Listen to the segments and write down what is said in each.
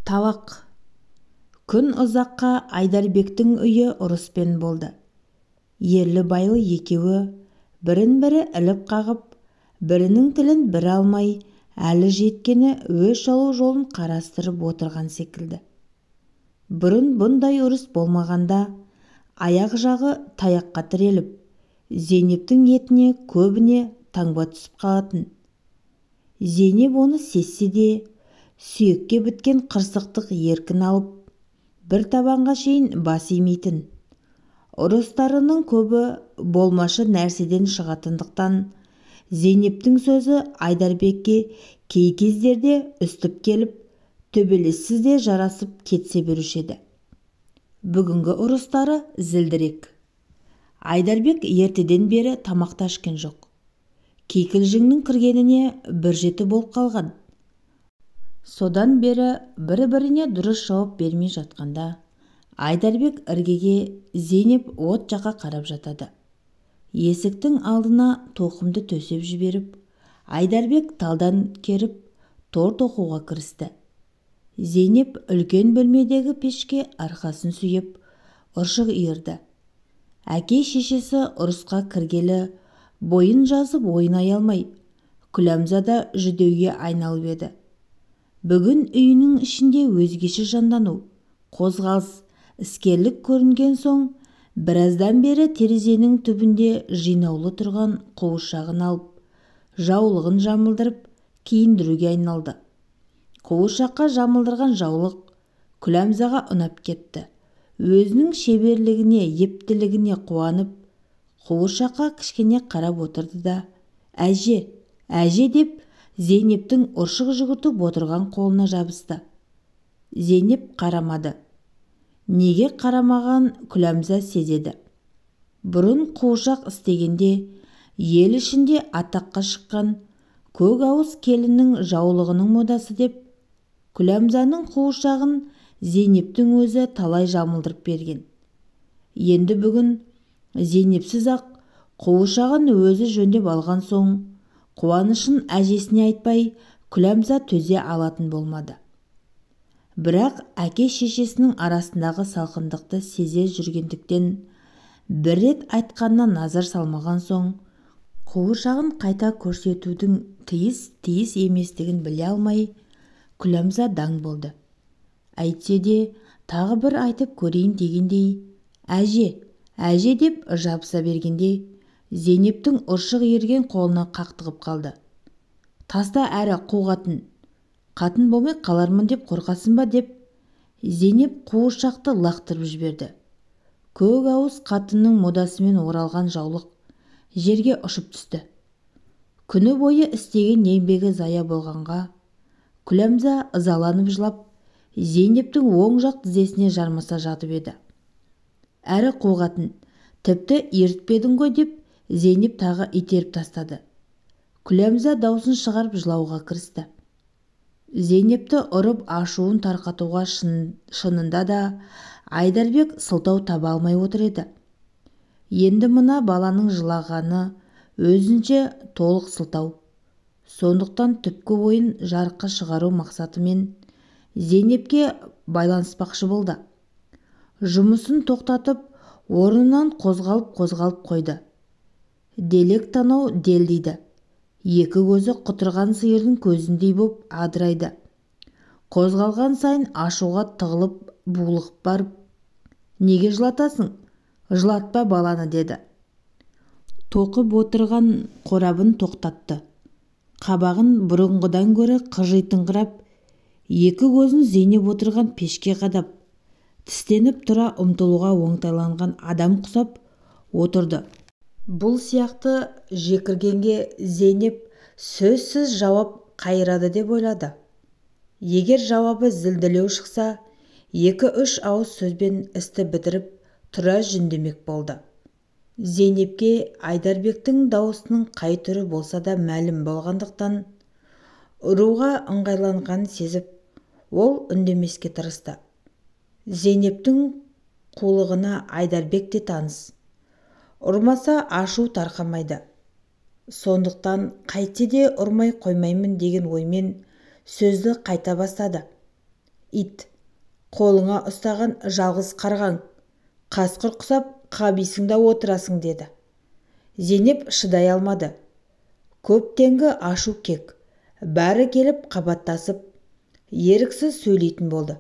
Талақ. Күн ұзаққа Айдарбектің үйі ұрыспен болды. Ерлі-байлы екеуі бірін-бірі іліп қағып, бірінің тілін бірі алмай, әлі жеткені өш алу жолын қарастырып отырған секілді. Бұрын бұндай ұрыс болмағанда аяқ жағы таяққа тіреліп, Зейнептің етіне көбіне таңба түсіп қалатын. Зейнеп оны сезсе де, сүйекке біткен қырсықтық еркін алып, бір табанға шейін бас имейтін. Ұрыстарының көбі болмашы нәрседен шығатындықтан Зейнептің сөзі Айдарбекке кей кездерде үстіп келіп, төбелессіз де жарасып кетсе беруші еді. Бүгінгі ұрыстары зілдірек. Айдарбек ертеден бері тамақ та ішкен жоқ. Кикілжіңнің кіргеніне бір жеті болып қалған. Содан бері бір-біріне дұрыс жауап бермей жатқанда, Айдарбек іргеге, Зейнеп от жаққа қарап жатады. Есіктің алдына тоқымды төсеп жіберіп, Айдарбек талдан керіп, тор тоқуға кірісті. Зейнеп үлкен бөлмедегі пешке арқасын сүйеп, ұршық иірді. Әке-шешесі ұрысқа кіргелі бойын жазып ойнай алмай, Күләмза да жүдеуге айналып еді. Бүгін үйінің ішінде өзгеше жандану, қозғалыс, іскерлік көрінген соң, біраздан бері терезенің түбінде жинаулы тұрған қуыршағын алып, жаулығын жамылдырып, киіндіруге айналды. Қуыршаққа жамылдырған жаулық Күләмзаға ұнап кетті. Өзінің шеберлігіне, ептілігіне қуанып, қуыршаққа кішкене қарап отырды да, «Әже, әже» деп Зейнептің ұршық жүгіртіп отырған қолына жабысты. Зейнеп қарамады. Неге қарамаған Күләмза сезеді. Бұрын қуыршақ істегенде ел ішінде атаққа шыққан көк ауыз келіннің жаулығының модасы деп Күләмзаның қуыршағын Зейнептің өзі талай жамылдырып берген. Енді бүгін Зейнепсіз-ақ қуыршағын өзі жөндеп алған соң, қуанышын әжесіне айтпай Күләмза төзе алатын болмады. Бірақ әке-шешесінің арасындағы салқындықты сезе жүргендіктен бір рет айтқанына назар салмаған соң, қуыршағын қайта көрсетудің тиіс-тиіс еместігін біле алмай, Күләмза даң болды. Әйтсе де тағы бір айтып көрейін дегендей, «Әже, әже» деп жабыса бергенде, Зейнептің ұршық иірген қолына қақтығып қалды. «Таста әрі қу қатын, қатын болмай қалармын деп қорқасың ба?» деп Зейнеп қуыршақты лақтырып жіберді. Көк ауыз қатынның модасымен оралған жаулық жерге ұшып түсті. Күні бойы істеген еңбегі зая болғанға Күләмза ызаланып жылап, Зейнептің оң жақ тізесіне жармаса жатып еді. «Әрі қу қатын, тіпті ерітпедің ғой» деп Зейнеп тағы итеріп тастады. Күләмза даусын шығарып жылауға кірісті. Зейнепті ұрып ашуын тарқатуға шынында да Айдарбек сылтау таба алмай отыр еді. Енді мына баланың жылағаны өзінше толық сылтау. Сондықтан түпкі ойын жарыққа шығару мақсатымен Зейнепке байланыспақшы болды. Жұмысын тоқтатып, орнынан қозғалып-қозғалып қойды. Делек танау делдиді. Екі көзі құтырған сиырдың көзіндей боп адырайды. Қозғалған сайын ашуға тығылып, булығып барып, «Неге жылатасың? Жылатпа баланы» деді. Тоқып отырған қорабын тоқтатты. Қабағын бұрынғыдан гөрі қыжитыңқырап, екі көзін Зейнеп отырған пешке қадап, тістеніп тұра ұмтылуға оңтайланған адам құсап отырды. Бұл сияқты жекіргенге Зейнеп сөзсіз жауап қайырады деп ойлады. Егер жауабы зілділеу шықса, екі-үш ауыз сөзбен істі бітіріп, тұра жүндемек болды. Зейнепке Айдарбектің дауысының қай түрі болса да мәлім болғандықтан, ұруға ыңғайланғанын сезіп, ол үндемеске тырысты. Зейнептің қулығына Айдарбек те таныс. Ұрмаса ашу тарқамайды. Сондықтан қайтсе де ұрмай қоймаймын деген оймен сөзді қайта бастады. Ит, қолыңа ұстаған жалғыз қарғаң, қасқыр құсап қабисың да отырасың деді. Зейнеп шыдай алмады. Көптенгі ашу кек, бәрі келіп қабаттасып, еріксіз сөйлейтін болды.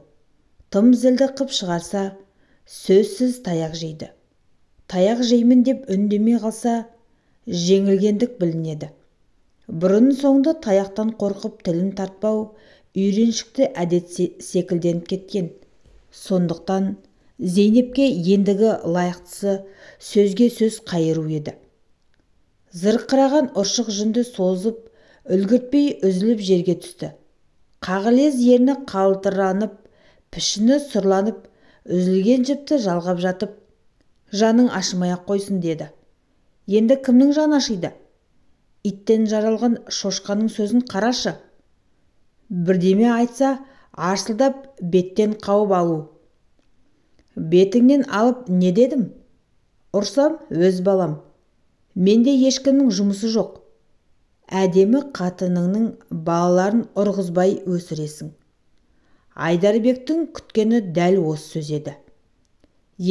Тым зілді қып шығарса, сөзсіз таяқ жейді. Таяқ жеймін деп үндемей қалса, жеңілгендік білінеді. Бұрын соңды таяқтан қорқып тілін тартпау үйреншікті әдет секілденіп кеткен. Сондықтан Зейнепке ендігі лайықтысы сөзге сөз қайыру еді. Зырқыраған ұршық жүнді созып, үлгіртпей үзіліп жерге түсті. Қағылез ерні қалтыранып, пішіні сұрланып, үзілген жіпті жалғап жатып, жаның ашымай-ақ қойсын деді. Енді кімнің жаны ашиды? Иттен жаралған шошқаның сөзін қарашы. Бірдеме айтса, арсылдап беттен қауып алу. Бетіңнен алып не дедім? Ұрсам өз балам. Менде ешкімнің жұмысы жоқ. Әдемі қатыныңның балаларын ұрғызбай өсіресің. Айдарбектің күткені дәл осы сөз еді.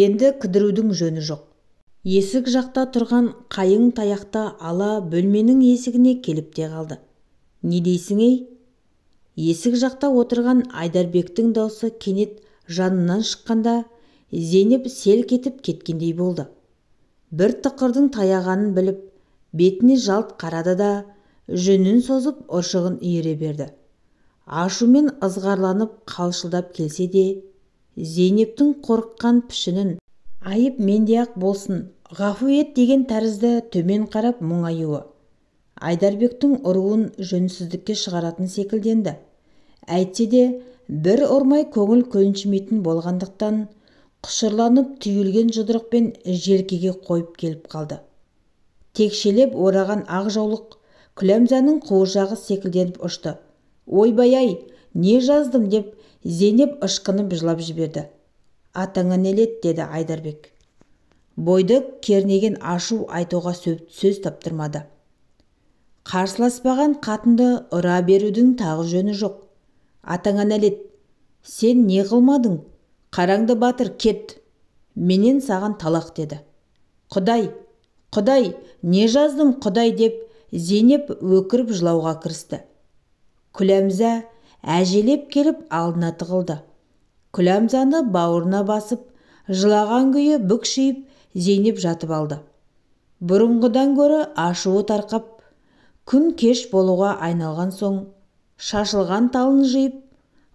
Енді кідірудің жөні жоқ. Есік жақта тұрған қайың таяқты ала бөлменің есігіне келіп те қалды. Не дейсің ей? Есік жақта отырған Айдарбектің даусы кенет жанынан шыққанда Зейнеп селк етіп кеткендей болды. Бір тықырдың таяғанын біліп, бетіне жалт қарады да, жүнін созып ұршығын иіре берді. Ашумен ызғарланып қалшылдап келсе де, Зейнептің қорыққан пішінін айып менде-ақ болсын, ғафу ет деген тәрізді төмен қарап мұңаюы Айдарбектің ұруын жөнсіздікке шығаратын секілденді. Әйтсе де бір ұрмай көңіл көншімейтін болғандықтан құшырланып түйілген жұдырықпен желкеге қойып келіп қалды. Текшелеп ораған ақ жаулық Күләмзаның қуыршағы секілденіп ұшты. Ойбай-ай, не жаздым деп Зейнеп ышқынып жылап жіберді. Атаңа нелет, деді Айдарбек. Бойды кернеген ашу айтуға сөз таптырмады. Қарсыласпаған қатынды ұра берудің тағы жөні жоқ. Атаңа нәлет, сен не қылмадың? Қараңды батыр, кет. Менен саған талақ деді. Құдай, Құдай, не жаздым, Құдай деп Зейнеп өкіріп жылауға кірісті. Күләмза әжелеп келіп алдына тығылды. Күләмзаны бауырына басып, жылаған күйі бүкшиіп Зейнеп жатып алды. Бұрынғыдан гөрі ашуы тарқап, күн кеш болуға айналған соң, шашылған талын жиып,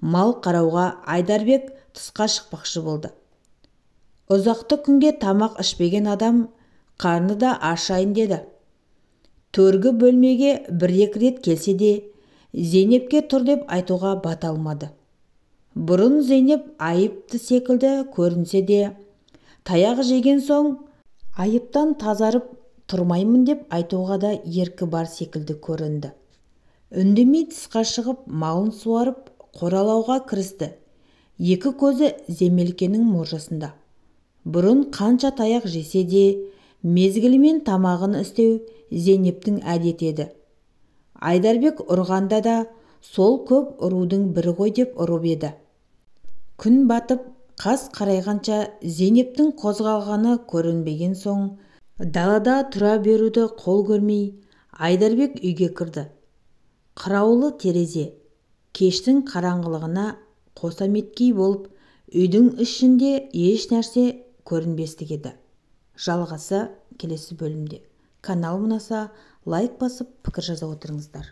мал қарауға Айдарбек тысқа шықпақшы болды. Ұзақты күнге тамақ ішпеген адам қарны да ашайын деді. Төргі бөлмеге бір-екі рет келсе де, Зейнепке тұр деп айтуға бата алмады. Бұрын Зейнеп айыпты секілді көрінсе де, таяқ жеген соң айыптан тазарып тұрмаймын деп айтуға да еркі бар секілді көрінді. Үндемей тысқа шығып, малын суарып, қоралауға кірісті. Екі көзі земелкенің моржасында. Бұрын қанша таяқ жесе де, мезгілімен тамағын істеу Зейнептің әдеті еді. Айдарбек ұрғанда да сол көп ұрудың бірі ғой деп ұрып еді. Күн батып, қас қарайғанша Зейнептің қозғалғаны көрінбеген соң, далада тұра беруді қол көрмей, Айдарбек үйге кірді. Қыраулы терезе, кештің қараңғылығына қосаметкей болып, үйдің ішінде еш нәрсе көрінбестік еді. Жалғасы келесі бөлімде. Канал ұнаса, лайк басып, пікір жаза отырыңыздар.